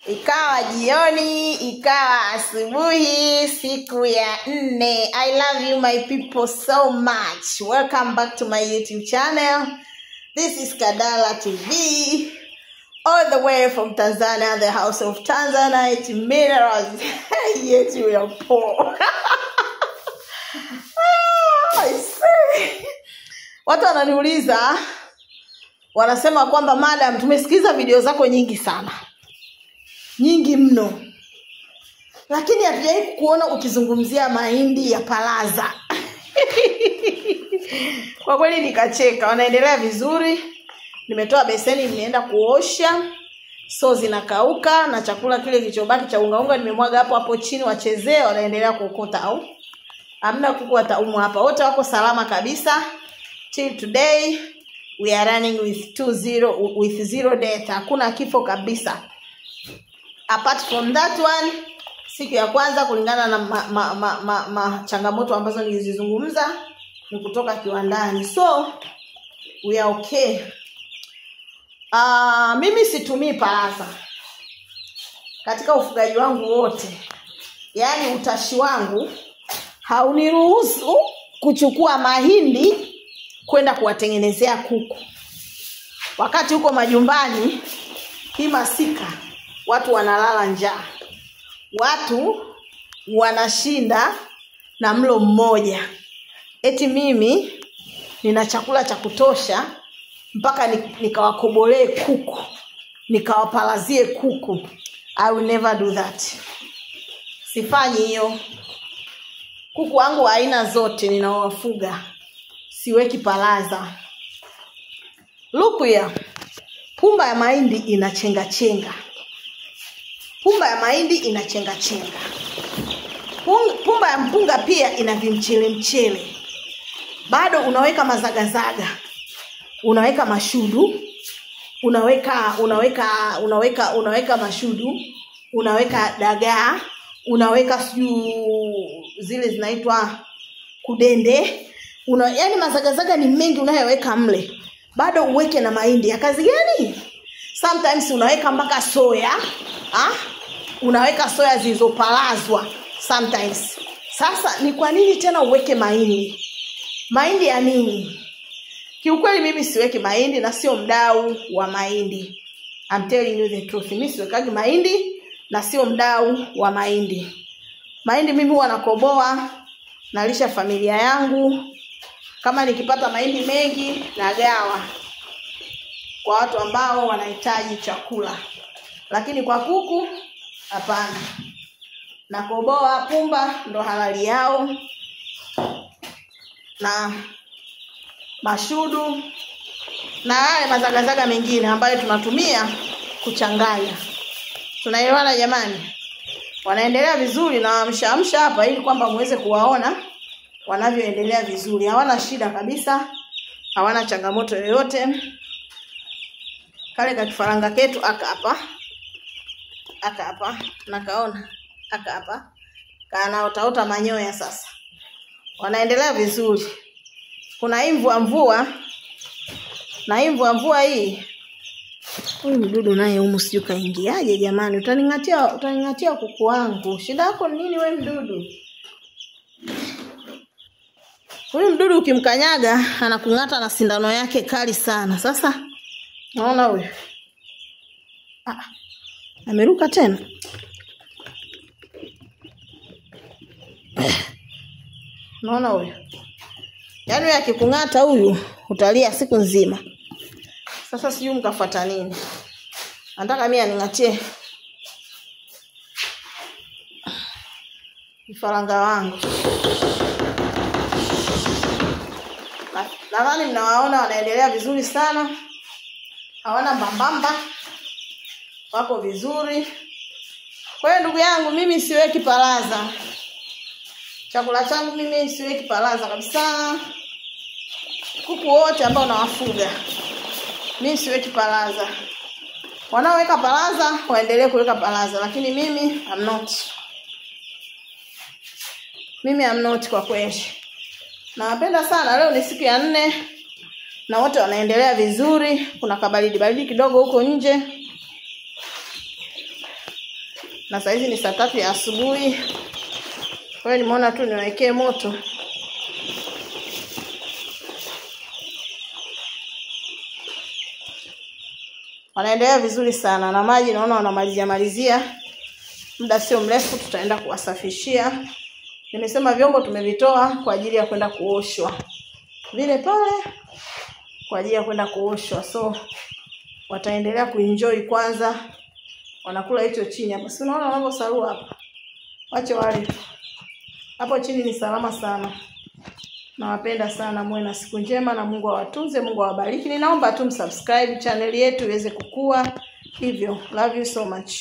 Ikawa jioni, ikawa asubuhi, siku ya 4. I love you my people so much. Welcome back to my YouTube channel. This is Kadala TV, all the way from Tanzania, the house of Tanzanite minerals. Yet we are poor. I see. Watu wananiuliza, wanasema kwamba madam, tumesikiza video zako nyingi sana, nyingi mno, lakini hatujawahi kuona ukizungumzia mahindi ya palaza. Kwa kweli nikacheka. Wanaendelea vizuri. Nimetoa beseni, nimeenda kuosha, so zinakauka, na chakula kile kilichobaki cha unga unga nimemwaga hapo hapo chini, wachezee. Wanaendelea kuokota, au hamna kuku wataumwa hapa, wote wako salama kabisa. Till today we are running with 2-0, with 0 death. Hakuna kifo kabisa. Apart from that one, siku ya kwanza kulingana na ma changamoto ambazo nilizizungumza ni kutoka kiwandani. So we are okay. Mimi situmii palaza katika ufugaji wangu wote. Yaani utashi wangu hauniruhusu kuchukua mahindi kwenda kuwatengenezea kuku. Wakati huko majumbani hii masika watu wanalala njaa, watu wanashinda na mlo mmoja. Eti mimi nina chakula cha kutosha mpaka nikawakobolee kuku, nikawapalazie kuku. I will never do that. Sifanyi hiyo. Kuku wangu aina zote ninaowafuga siweki palaza. Look here. Pumba ya mahindi inachenga chenga. Pumba ya mahindi inachenga chenga. Pumba ya mpunga pia ina vimchele mchele. Bado unaweka mazagazaga, unaweka mashudu, unaweka unaweka unaweka unaweka mashudu, unaweka dagaa, unaweka siju zile zinaitwa kudende. Yaani mazagazaga ni mengi unayoweka mle. Bado uweke na mahindi ya kazi gani? Sometimes unaweka mpaka soya, unaweka soya zilizopalazwa sometimes. Sasa ni kwa nini tena uweke mahindi? Mahindi ya nini? Kiukweli mimi siweki mahindi na sio mdau wa mahindi. I'm telling you the truth. Mimi siwekagi mahindi na sio mdau wa mahindi. Mahindi mimi huwa nakoboa, nalisha familia yangu. Kama nikipata mahindi mengi nagawa kwa watu ambao wanahitaji chakula. Lakini kwa kuku hapana. Nakoboa pumba ndo halali yao, na mashudu na yale mazagazaga mengine ambayo tunatumia kuchanganya. Tunaelewana jamani? Wanaendelea vizuri na amsha hapa ili kwamba muweze kuwaona wanavyoendelea vizuri. Hawana shida kabisa, hawana changamoto yoyote. Kale kakifaranga ketu aka hapa, aka hapa, nakaona aka hapa, kanaotaota manyoya sasa. Wanaendelea vizuri. Kuna hii mvua mvua, na hii mvua mvua hii, huyu mdudu naye humu sijui kaingiaje jamani. Utaningatia kuku wangu. Shida yako ni nini we mdudu? Huyu mdudu ukimkanyaga anakung'ata na sindano yake kali sana. Sasa naona huyu ameruka tena. Naona huyu. Yaani huyu akikung'ata huyu utalia siku nzima. Sasa sijui mkafuata nini. Nataka mimi aningatie vifaranga wangu. Nadhani mnawaona wanaendelea vizuri sana. Hawana mbambamba, wako vizuri. Kwa hiyo ndugu yangu mimi siweki palaza. Chakula changu mimi siweki palaza kabisa. Kuku wote ambao nawafuga mimi siweki palaza. Wanaoweka palaza waendelee kuweka palaza, lakini mimi I'm not. Mimi I'm not kwa kweli. Nawapenda sana. Leo ni siku ya 4 na wote wanaendelea vizuri. Kuna kabaridi baridi kidogo huko nje. Na saa hizi ni saa 3 ya asubuhi. Kwa hiyo nimeona tu niwekee moto. Wanaendelea vizuri sana na maji naona wanamalizia malizia. Muda sio mrefu tutaenda kuwasafishia. Nimesema vyombo tumevitoa kwa ajili ya kwenda kuoshwa. Vile pale kwa ajili ya kwenda kuoshwa. So wataendelea kuenjoy kwanza. Wanakula hicho chini hapo. Si unaona wanavyosarua hapa. Wache wale. Hapo chini ni salama sana. Nawapenda sana, muwe na siku njema na Mungu awatunze, Mungu awabariki. Ninaomba tu msubscribe channel yetu iweze kukua. Hivyo, love you so much.